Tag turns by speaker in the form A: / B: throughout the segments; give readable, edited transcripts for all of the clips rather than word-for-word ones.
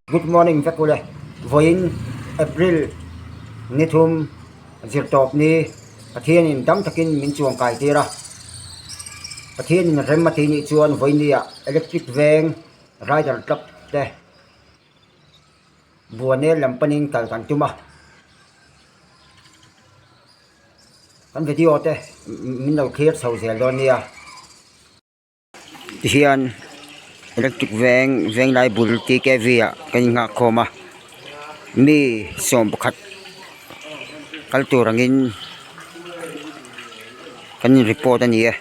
A: Good morning vek ule. Vawiin April ni thum zirtawp ni Pathianin dam takin min chuang kai tir a. Pathianin rem a tih nih chuan vawinia electric veng rider club te buanel lam panin kal kan tum a. Kan video te min lo thlir chho zel dawn nia. Tihian electric veng venglai bul T K V ah kan innghak khawm a mi 11 kal tur angin kan in report a ni e.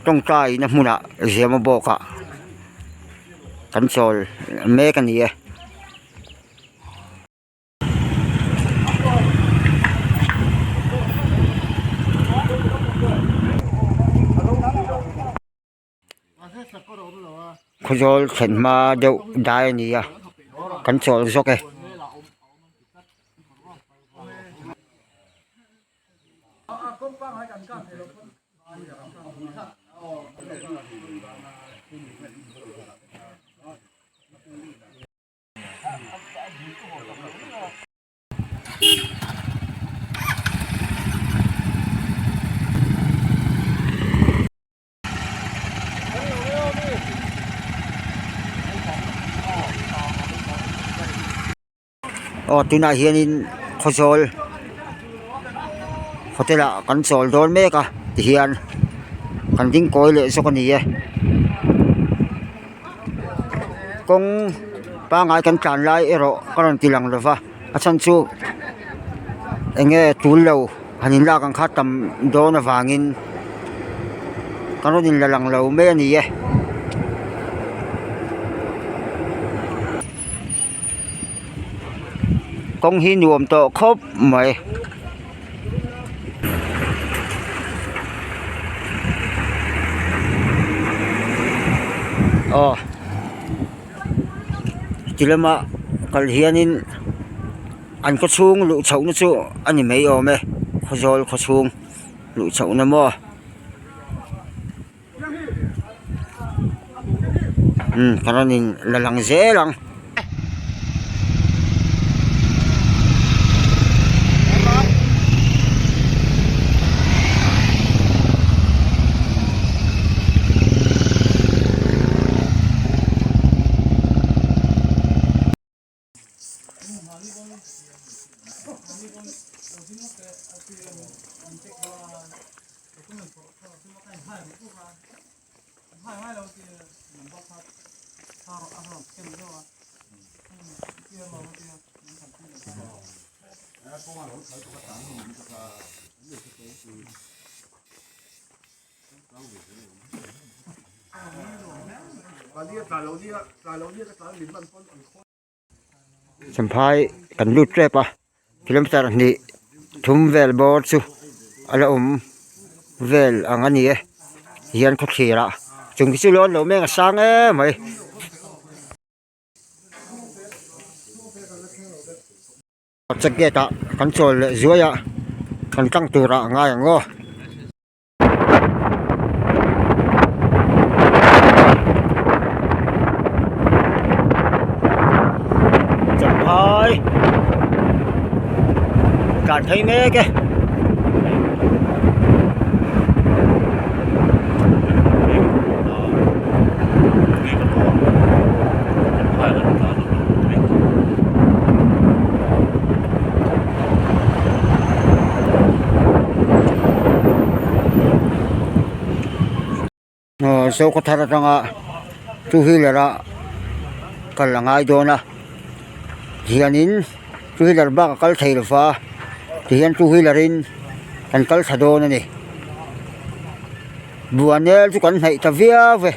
A: Tawngtai na hmunah zema bawk ah kan chawl mek a ni e. Khawzawl thlen hma deuh dai a ni a kan chawl zawk e. Aw tunah hianin khawzawl hotel ah kan chawl dawn mek a tihian kan ding kawi leh zawk a ni e kawng pangai kan tlan lai erawh ka rawn ti lang lova a chhan chu eng nge tul lo han in lak ang kha tam dawn avangin kan rawn in la lang lo mai a ni e. Kawng hi nuam tawh khawp mai. Aw ti lama kal hianin an khaw chhung luh chhoh na chu a ni mai awm e khawzawl khaw chhung luh chhoh na maw. Umm ka rawn in la lang zel ang. Champhai kan lut tep a kilometer hnih thum vel bawr chu a la awm vel ang a ni e tihian khawthlir ah chung khi chu lawn lo mek a sang em mai. Check gate ah kan chawl leh zuai a kan tlang tur ah a ngai ang aw. Champhai tlan phei mek e. Aw Zokhawthar atanga two wheeler a kal a ngai dawn a hianin two wheeler bak a kal thei lo va tihian two wheeler in. Kan kal thla dawn a ni. Buanel chu kan hnaih ta viau ve.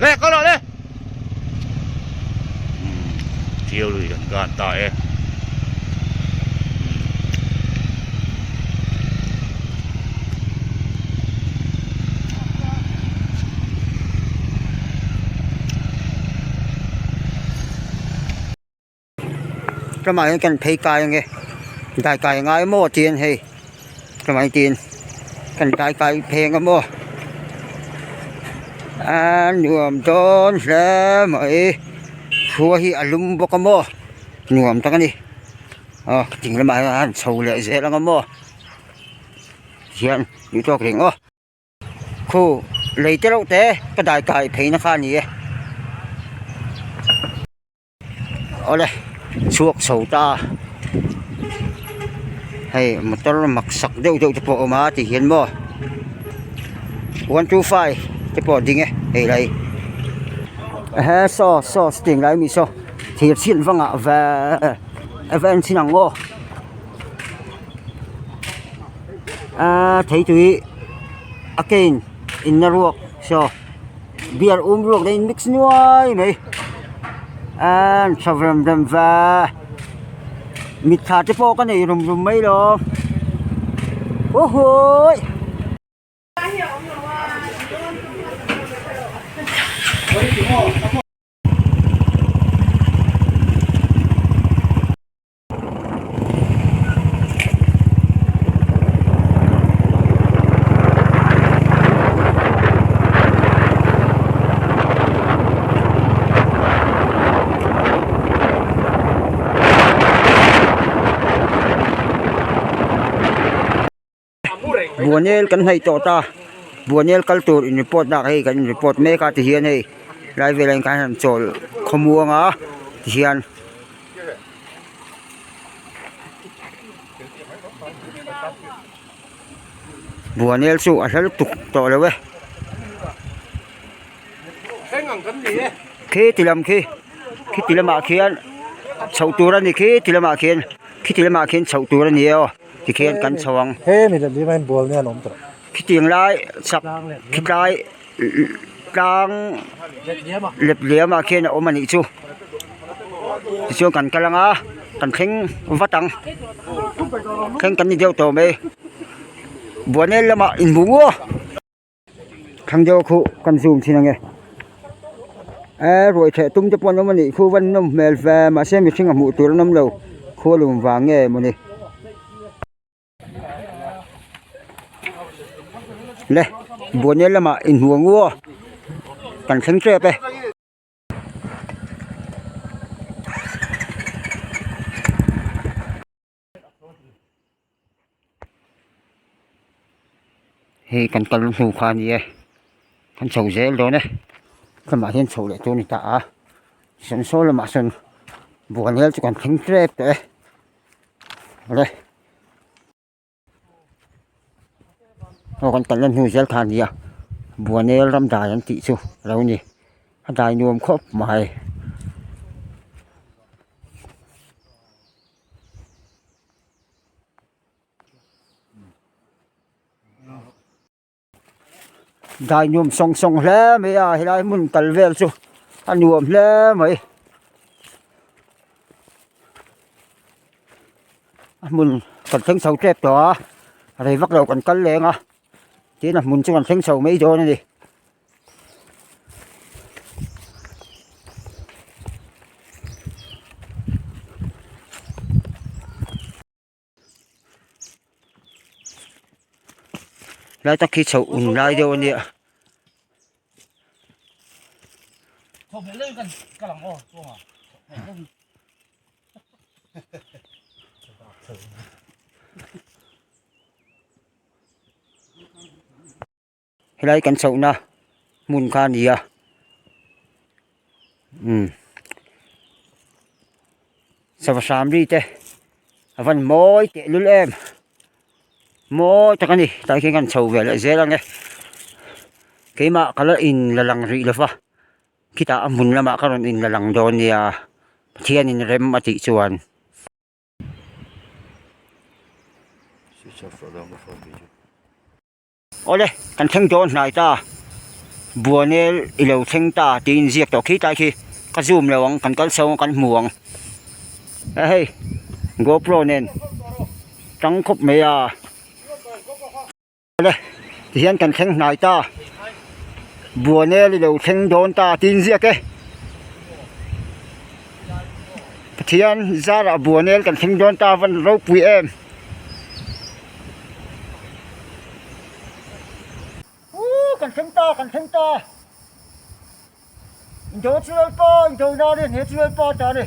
B: Le kal rawh le. Tiau lui kan kan ta e.
A: Tlawmah hian kan phei kai ange dai kai a ngai maw tiin hei tlawmah hian tiin kan dai kai phei anga maw a nuam dawn hle mai khua hi a lum bawk a maw nuam tak a ni aw ding lamah hian a han chho leh zel anga maw tihian duh tawk reng aw. Khu lei te reuh te ka dai kai phei na kha a ni e. Awle chhuak chho ta hei motor mak sak deuh deuh te pawh a awm a ti hian maw 125 te pawh a ding e hei lai ehe saw saw ting lai mi saw thir chhin vangah ve va en chhin ang aw. Aaa theitui a cane inna ruak saw beer um ruak te in mix nuai mai aaa an tha rem rem va mitthla te pawh ka nei rum rum mai lo awhawi. Buanel kan hnaih tawh ta Buanel kal tur in report na hei kan in report mek a tihian hei lai velah hian khan han chawl khawmuang a tihian. Buanel chu a hla lutuk tawh lo e khi ti lam khi khi ti lamah khian chhoh tur a ni khi ti lamah khian khi ti lamah khian chhoh tur a ni e aw tikhian kan chho ang khitiang lai chak khitlai tlang lep liamah khian a awm a nih chu tichuan kan kal anga kan thleng vat ang thleng kan ni deuh tawh mai Buanel lamah inhmu ngua thlang deuh khu kan zoom thin ange e ruai theh tum te pawh an awm a nih khu van nawm hmel ve mahse mihring a hmuh tur an awm lo khua lum vang nge mawni. Le Buanel lamah inhmu ang u aw kan thleng tep e. Hei kan kal hnu kha a ni e kan chho zel dawn e lamah hian chho leh tur a ni ta a sawn saw lamah sawn Buanel chu kan thleng tep tawh e. Awle aw kan kalna hnu zel kha a ni a Buanel ram dai an tih chu a lo ni a dai nuam khawp mai. Dai nuam sawng sawng hle mai a helai hmun kal vel chu a nuam hle mai a hmun kan thleng chho tep tawh a rei vak lo kan kal leng a tin a hmun chu kan thleng chho mai dawn a ni. Lai tak khi chhoh un lai deuh a nia. Helai kan chhohna hmun kha a ni a umm sava hram ri te. A van mawi teh lul em mawi tak a ni tah hian kan chho ve leh zel ang e keimah ka la in la lang rih lo va khitah a hmun lamah ka rawn in la lang dawn nia Pathianin rem a tih chuan. Awle, kan thleng dawn hnai ta. Buanel i lo thleng ta tiin ziak tawh khi tlai khi ka zoom lo ang, kan kal chho ang kan hmu ang. E hei, GoPro nen tang khawp mai a. Awle, tihian kan thleng hnai ta. Buanel i lo thleng dawn ta tiin ziak e. Pathian zarah Buanel kan thleng dawn ta van ropui em. Ooh kan thleng ta kan thleng ta Indo chu Lalpa indo na ani hne chu Lalpa ta ani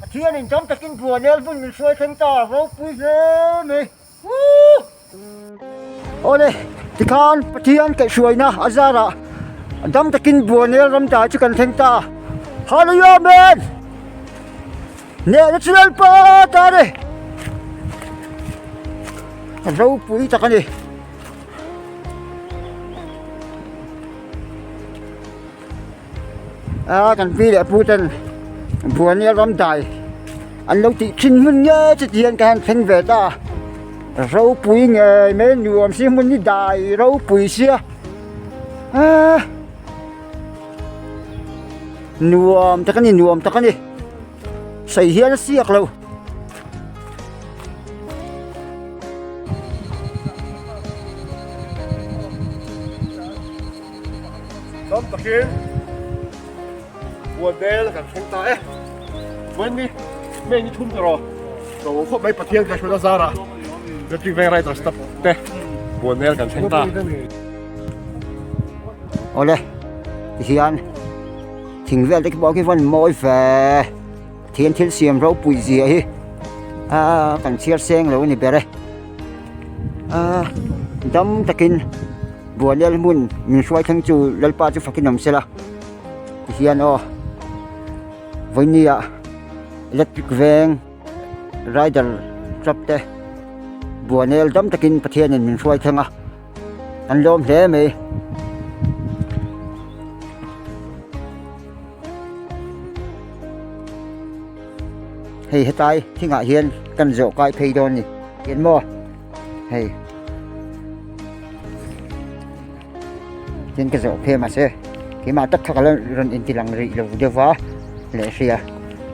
A: Pathian in tam takin Buanel hmun min hruai thleng ta ropui hle mai Ooh Awle tikhan Pathian kaihhruaina a zarah dam takin Buanel ram dai chu kan thleng ta Hallelujah Amen. Hnehna chu Lalpa ta a ni. Ropui tak a ni. A kan pi leh pu ten Buania ram dai an lo tih thin hmun nge chuti hian ka han thleng ve ta. Ropui ngei mai nuam si hmun hi dai ropui sia. Aa. Nuam tak a ni nuam tak a ni sawi hian a siak lo.
C: Tam takin Buanel kan thleng ta e. Vawiin ni May ni thum tawh rawh khawp mai Pathian Kaihhruaina zarah Electric Veng Riders te Buanel kan thleng ta.
A: Awle tihian thing vel te pawh khi van mawi ve thian thil siam ropui zia hi aaa kan chhiar seng lo a ni ber e aaa dam takin Buanel hmun min hruai thleng chu Lalpa chu fakin awm sela tihian aw vawinia electric veng rider truck te Buanel dam takin Pathianin min hruai thleng a. An lawm hle mai. Hei hetlai thingah hian kan zawh kai phei dawn ni. Tian maw? Hei. Tin ka zawh phei mahse keimah tak kha ka la rawn inti lang rih lo deuh va leh hria.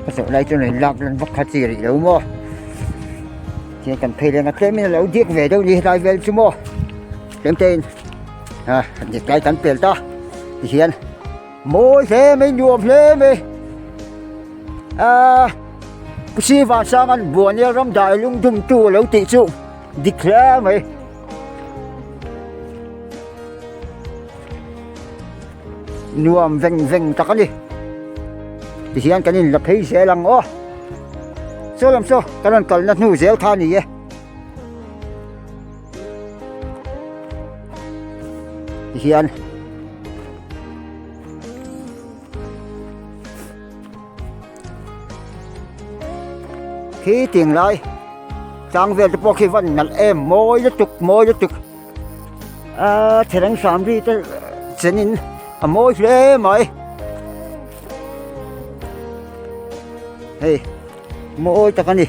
A: Ka zawh lai chuan rawn lak lan vak kha chi rih lo maw? Tihian kan phei leng a tlem in a lo dik ve deuh ni helai vel chu maw tlem te in a dik lai kan pel ta tihian mawi hle mai nuam hle mai aaa Pusi Vansanga'n Buanel ram dai lung dum tu a lo tih chu dik hle mai. Nuam veng veng tak a ni. Tihian kan inla phei zel ang aw. Saw lam saw kan rawn kalna hnu zel kha a ni e. Tihian khi tiang lai tlang vel te pawh khi van nalh em mawi lutuk mawi lutuk aaa thereng hram ri te chen in a mawi hle mai hei mawi tak a ni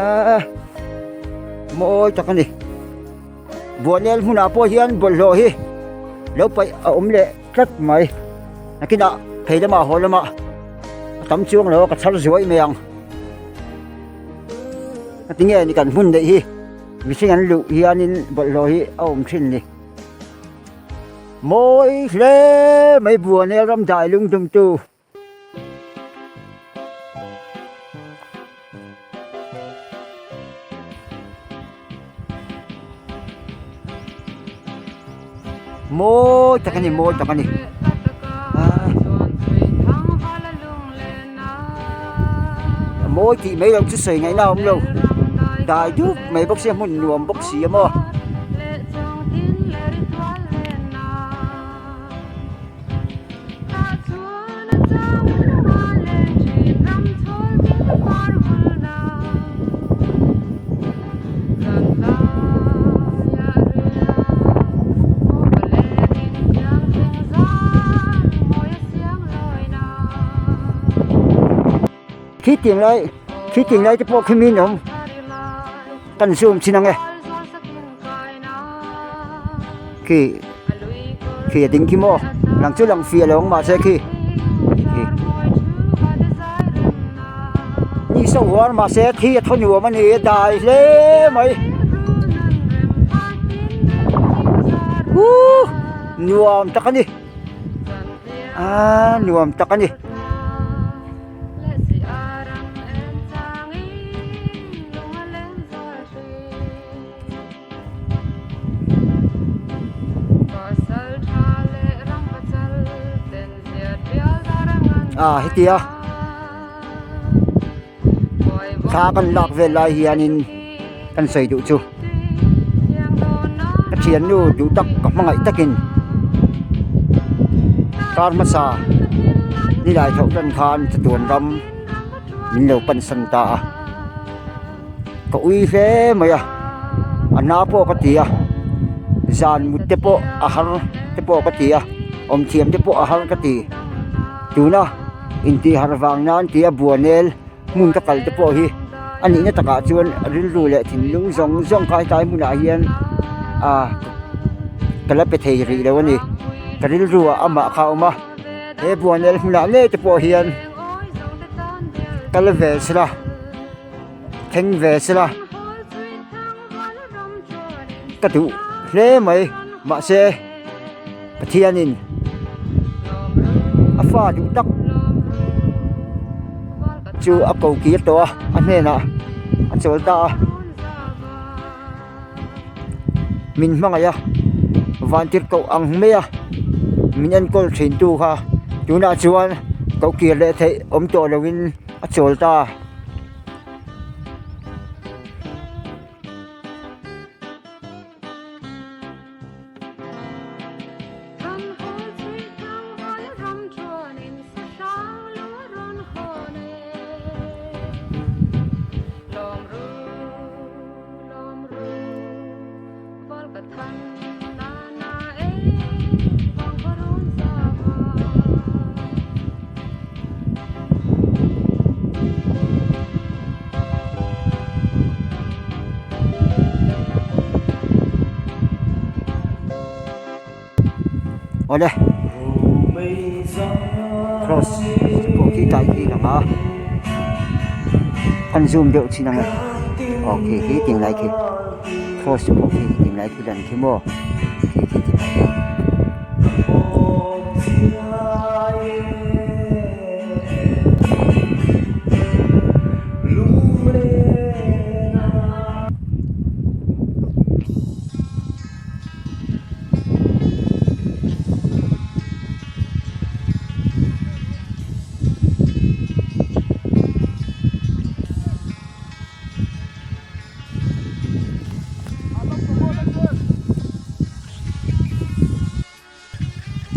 A: aaa mawi tak a ni Buanel hmunah pawh hian bawlhhlawh hi lo paih a awm leh tlat mai nakinah phei lamah haw lamah a tam chuang lo a ka chhar zuai mai ang a tinge ni kan hmun daih hi mihring an luh hianin bawlhhlawh hi a awm thin ni mawi hle mai Buanel ram dai lungdum tu. Mawi tak a ni mawi tak a ni mawi tih mai loh chu sawi ngaihna a awm lo dai dup mai bawk sia hmun nuam bawk si a maw. Khi tiang lai khi tiang lai te pawh khi mi an awm kan zoom chin ang e khi khi a ding khi maw lang chu lang fiah lo ang mahse khi khi ni saw huar mahse thi a thaw nuam a ni a dai hle mai uuh nuam tak a ni aaa nuam tak a ni. Ah hetia thla kan lak vel lai hianin kan sawi duh chu ka thiannu duh tak ka hmangaih takin kar hmasa nilai thawh tan khan chatuan ram min lo pan san ta a. Ka ui hle mai a, a na pawh ka ti a, zan mut te pawh a har te pawh ka ti a, awm thiam te pawh a har ka ti. Tuna intih har vang nan tia buanel hmun ka kal te pawh hi a nihna takah chuan rilru leh thinlung zawng zawng kha hetlai hmunah hian ah ka la pe thei rih lo a ni. Ka rilru ah amah kha a awm a, he buanel hmunah ngei te pawh hian kal ve sela. Thleng ve sela ka duh hle mai mahse Pathianin a fa duh tak chu a ko kir tawh a a hnenah a chawl ta a min hmangaih a vantir koh ang mai a min enkawl thin tu kha tunah chuan koh kir leh theih awm tawh lovin a chawl ta. Awle cross pawh khi tlai khi lang a an zoom deuh chin ang e aw khi khi tiang lai khi cross pawh khi tiang lai khi lan khi maw khi khi tiang lai khi.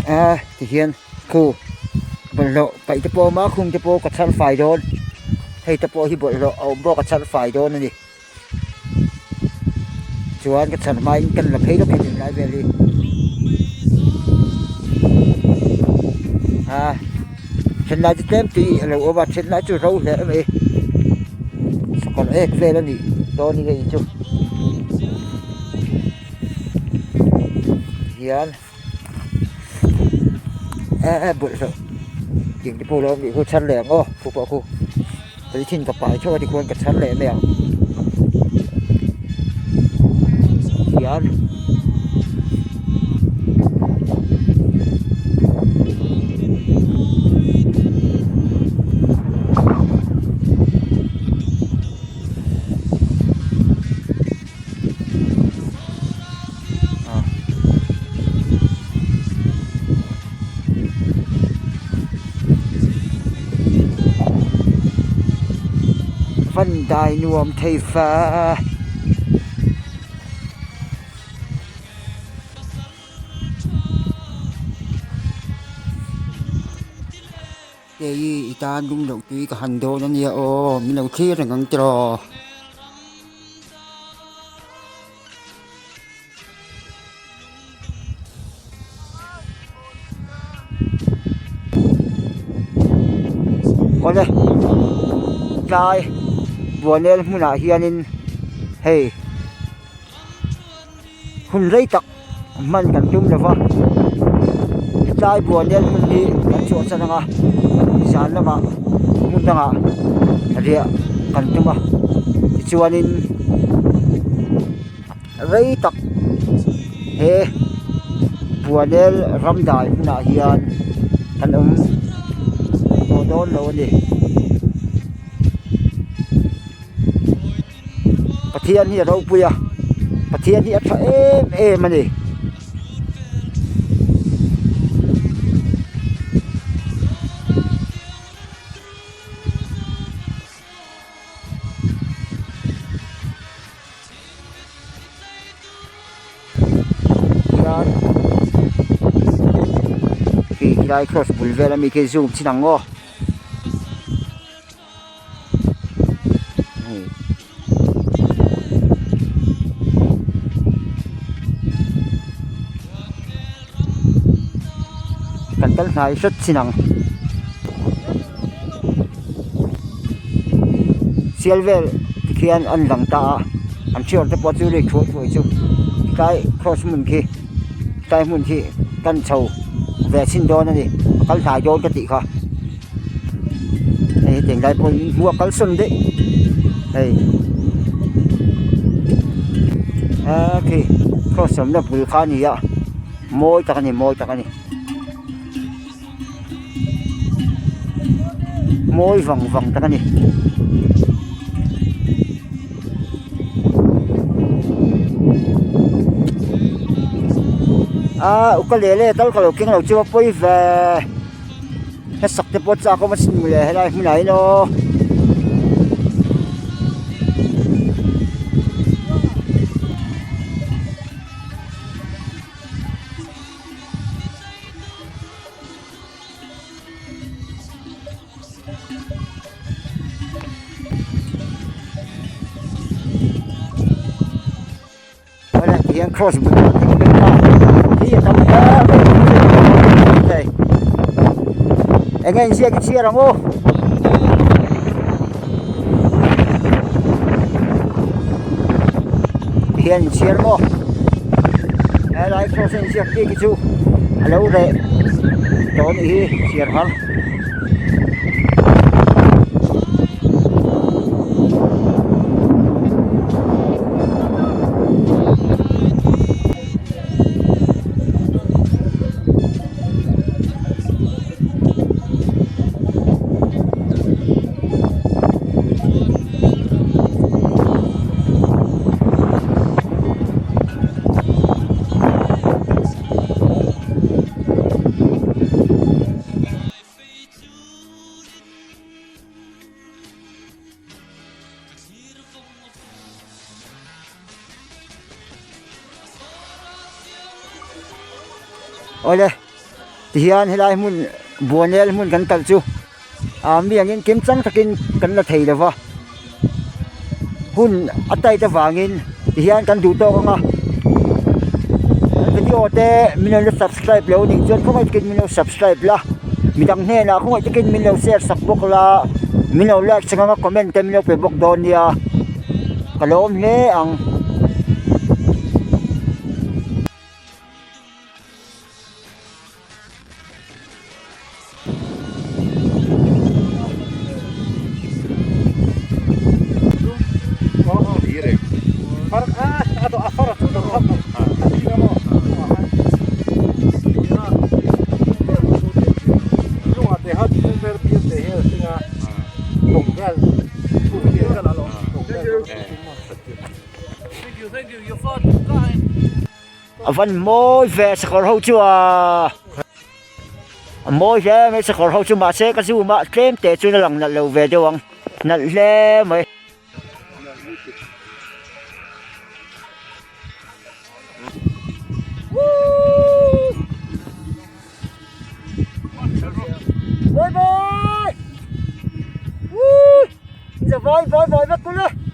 A: A tihian khu bawlhhlawh paih te pawh a awm a khum te pawh ka chhar fai dawn hei te pawh hi bawlhhlawh a awm bawk a chhar fai dawn a ni chuan ka chhar hmain kan la phei lawk hi tunlai vel hi a thenlai chu tlem tui a lo awm a thenlai chu ro hle mai sakawr ek vel a nih dawn hi hei chu hian eh bawlhhlawh ding te pawh lo awm rih khu chhar leh ang aw khu pawh khu polythene ka pai theuh a tikhuan ka chhar leh mai ang hian. Van dai nuam thei va. Kei i tan lung loh tui ka han dawn a nia aw min lo thlir reng ang tiraw. Awle. Tlai Buanel hmunah hianin hei hun rei tak hman kan tum lo va, tlai Buanel hmun hi kan chhuahsan ang a, zan lamah hmun dangah riah kan tum a, tichuanin rei tak he Buanel ram dai hmunah hian kan awm tawh dawn lo a ni. Pathian hi a ropui a Pathian hi a tha em em a ni. Khian khi khilai cross bul vel ami khi zoom chin ang aw. Kan kal hnai hret chin ang. Sial vel tikhian an lang ta a an thian te pawh chu ri thuai thuai chu tlai cross hmun khi tlai hmun khi kan chho ve chhin dawn a ni a kal hnai dawn ka tih kha. Hei hetiang lai pawh hi hmuh a kal sawn daih hei aa khi cross awmna bul kha a ni a mawi tak a ni mawi tak a ni mawi vang vang tak a ni. Aa ukulele tal ka lo keng lo chu a pawi ve. Hlasak te pawh chak awm a sin mawle helai hmunah hian aw. Awle tihian cross bul ah thing beng a hi a tam em em thei eng nge inziak i chhiar ang u. Tihian inchhiar maw helai cross a inziak bik hi chu a lo reh tawh a nih hi chhiar har. Awle tihian helai hmun Buanel hmun kan kal chu ah mi angin kim chang takin kan la thei lova hun a tight avangin tihian kan duh tawk ang a kan video te min lo la subscribe lo nih chuan khawngaih takin min lo subscribe la midang hnenah khawngaih takin min lo share sak bawk la min lo like sak ang a comment te min lo pe bawk dawn nia ka lawm hle ang. A van mawi ve sakawr ho chu a a mawi hle mai sakawr ho chu mahse ka zoom a tlem teh chuan a lang nalh lo ve deuh ang nalh hle mai. Bye bye! Woo! Vai vai vai vek kul e!